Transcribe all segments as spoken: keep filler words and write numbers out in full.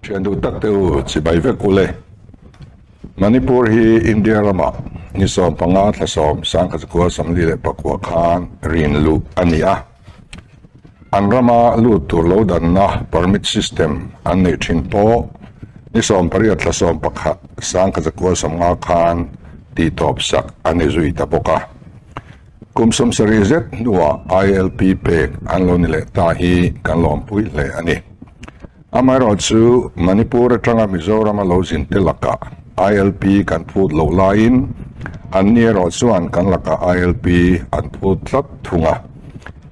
Thiandu takte u, chibai vek u le. Manipur hi India ram ah ni sawm panga, thla sawm, sâng khat za kua sawmli leh pakua khan rianlu a ni a, an ram a lut tur lo danna permit system an nei thin paw, ni sawm pariat, thla sawm pakhat, sâng khat za kua sawmnga khan titawpsak a ni zui ta bawk a. Kum sawmsari zet nu ah I L P pêk an lo ni leh ta hi kan lawmpui hle a ni. Amaherawh chu, Manipur atang ah Mizoram a lo zinte lak ah I L P kan phût lo lai in, anni erawh chuan kan lak ah I L P an phût tlat thung a.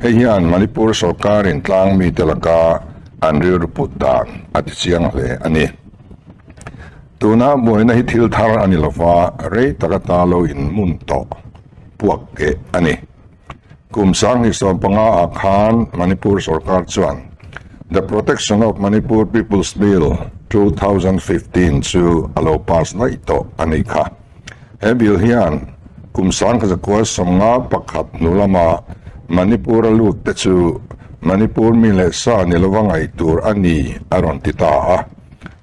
Hei hian Manipur sorkar in tlâng mite lak a an rilru put dan a ti chiang hle a ni. Tuna buaina hi thil thar a ni lo va, rei tak ata lo in mun tawh puak keh a ni. Kum sâng hnih sawm panga ah khan Manipur sorkar chuan The Protection of Manipur People's Bill two thousand fifteen chu a lo pass naih tawh a ni kha. He bill hian kum sâng khat za kua sawmnga pakhat hnu lama Manipur a lutte chu Manipur mi leh sa ni lo va ngai tur a ni a rawn ti ta a.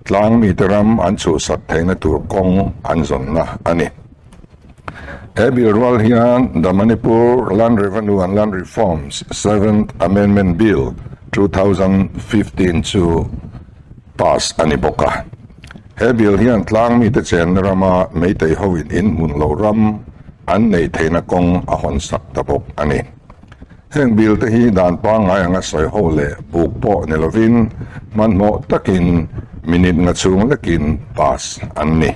Tlâng mite ram an chhuhsak theina tur kawng an zawnna a ni. He bill rual hian The Manipur Land Revenue and Land Reforms Seventh Amendment Bill two thousand fifteen chu pass a ni bawk a. He bill hian tlâng mite chenna rama Meitei ho in in hmun lo ram an nei theina kawng a hawnsak ta bawk a ni. Heng bill te hi dan pangngai anga sawi ho leh bûk pawh ni lovin, hmanhmawh takin minute nga chhung lekin pass an ni.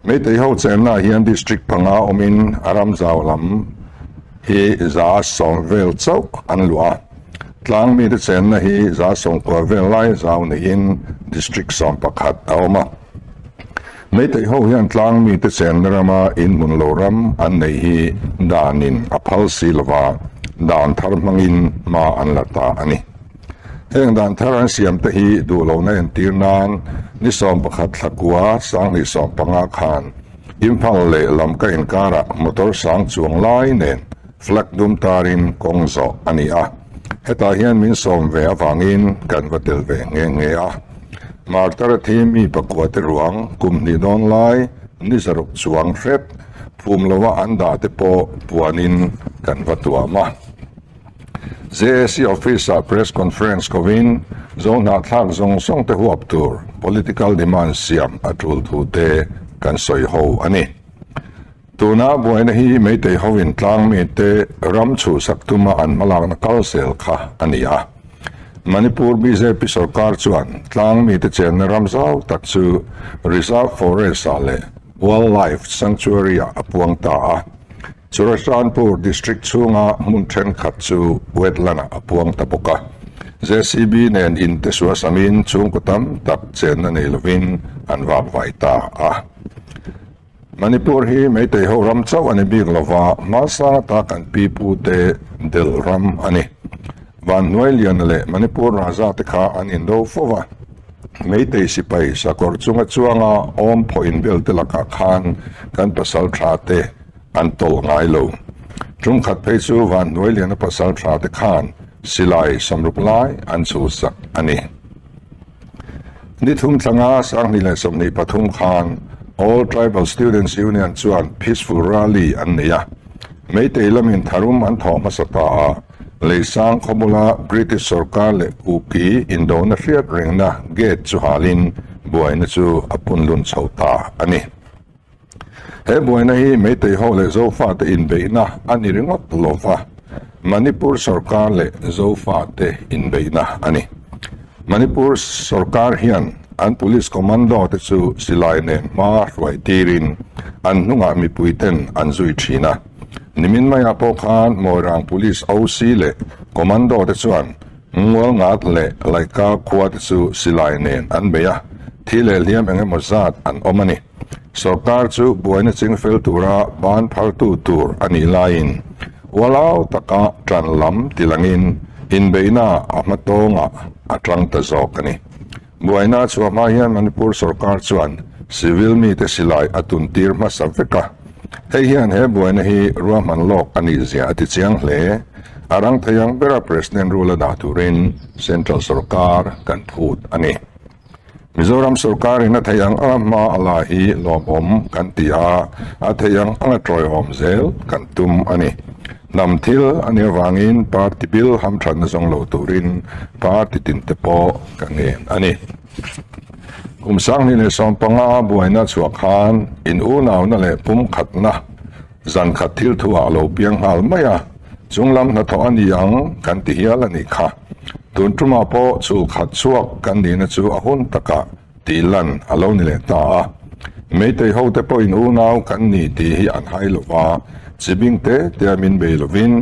Meitei ho chenna hian district panga awmin a ram zau lam hi za sawm vel chauh an luah a. Tlâng mite chenna hi za sawmkua vel lai zau niin district sawm pakhat a awm a. Meitei ho hian tlâng mite chenna rama in hmun lo ram an nei hi danin a phal si lova, dan thar hmangin ma an la ta a ni. Heng dan thar an siamte hi duhlona entir nan, ni sawm pakhat thla kua, sâng hnih sawm panga khan Imphal leh Lamka inkar ah motor sâng chuang lai nen flag dum tarin kawng zawh a ni a. Hetah hian min sawm ve avangin kan va tel ve nge nge a. Martyr a thi mi pakuate ruang kum hnih dawn lai, ni zaruk chuang hrep, phum lova an dahte pawh puanin kan va tuam a. J A C office ah press conference kovin, Zo hnahthlak zawng zawngte huap tur political demand siam a tul thute kan sawi ho a ni. Tuna buaina hi Meitei ho in tlâng mite ram chhuhsak tuma an hmalakna kal zel kha a ni a. Manipur B J P sorkar chuan tlâng mite chenna ram zau tak chu reserve forest ah leh wildlife sanctuary ah a puang ta a. Churachandpur district chhunga hmun ṭhenkhat chu wetland ah a puang ta bawk a. J C B nen inte suasamin chhungkaw tam tak chenna nei lovin an vâkvai ta a. Manipur hi Meitei ho ram chauh a ni bik lova, hmasa ata kan pipute del ram a ni. Vanhnuai Liana leh Manipur Raja te kha an indo fo va. Meitei sipai sakawr chunga chuanga awm phaw inbelte lakah khan kan pasalṭhate an tol ngai lo. Tum khat phei chu Vanhnuai Liana pasalṭhate khan silai sawmruk lai an chhusak a ni. Ni thum thla nga, sâng hnih leh sawmhnih pathum khan All Tribal Students Union chuan peaceful rally an nei a. Meitei lamin tharum an thawh hmasa ta a, Leisang khawbula British sorkar leh Kuki indona hriat rengna gate chu hâlin buaina chu a punlun chho ta a ni. He buaina hi Meitei ho leh Zofate inbeihna a ni ringawt lo va, Manipur sorkar leh Zofate inbeihna a ni. Manipur sorkar hian an police commando te chu silai nen hma hruai tirin an hnungah mipuiten an zui ṭhin a. Nimin maiah pawh khan Moirang police O C leh commando te chuan Ngualngat leh Laika khuate chu silai nen an bei a, thi leh hliam eng emaw zat an awm a ni. Sorkar chu buaina chingfel tura ban phartu tur a nih laiin, ualau taka ṭan lam tilangin inbeihna a hmatawngah a ṭang ta zawk a ni. Buaina chhuah hma hian Manipur sorkar chuan civil mite silai a tuntir hmasa vek a. Hei hian he buaina hi ruahman lawk a nih zia a ti chiang hle. A rang thei ang bera president rule a dah turin central sorkar kan phut a ni. Mizoram sorkar in a thei ang ang a ma a la hi lawm um kan ti a, a thei ang ang a tawi awm zel kan tum a ni. Nam thil a ni vangin party bill hamthatna zong lo turin party tinte pawh ka ngen a ni. Kum sâng ni leh sawm panga buaina chhuak khan in unauna leh pumkhatna zan khat thil thu ah lo piang hâl mai a, chunglam hnathawh a ni ang kan ti hial a ni kha. Tun tum ah pawh chul khat chhuak kan nina chu a hun tak ah ti lan a lo ni leh ta a. Meitei hote pawh in unau kan ni ti hi an hai lo a, chibingte te a min bei lo in,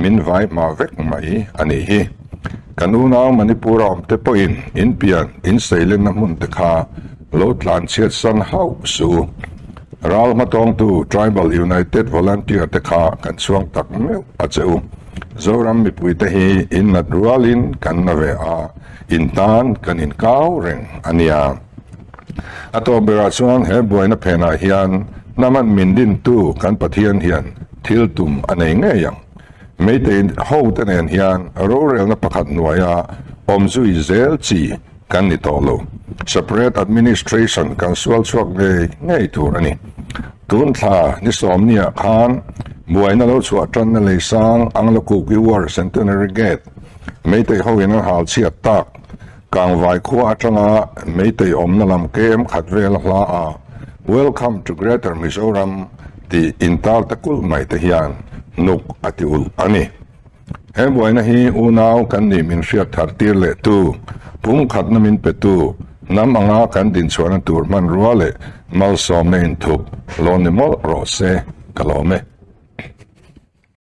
min vai ma vek mai a ni hi. Kan unau Manipur a umte pawh in in pian in seilenna hmunte kha lo tlan chiatsan hau su. Râl hmatawngtu Tribal United Volunteerte kha kan chuang tak meu a che u. Zoram mipuite hi in nat rual in kan na ve a, in tan kan in kau reng a ni a. A tawp ber ah chuan he buaina phen ah hian naman min dintu kan Pathian hian thil tum a nei ngei ang. Meitei hote nen hian rorelna pakhat hnuaia awmzui zel chi kan ni tawh lo. Separate administration kan sual chhuak ngei ngei tur a ni. Tun thla ni sawmni ah khan buaina lo chhuah ṭanna lei sâng Anglo Kuki War Centenary Gate Meitei ho in an hâlchhiat tak Kangvai khua aṭanga Meitei awmna lam kem khat vel a hla a, Welcome to Greater Mizoram ti intâl ta kulh mai te hian nuk a ti ulh a ni. He buaina hi unau kan ni min hriat thar tir leh tu, pumkhatna min petu, nam anga kan din chhuahna tur hmanrua leh malsawmna inthup lo ni mawlh rawh se ka lawm e.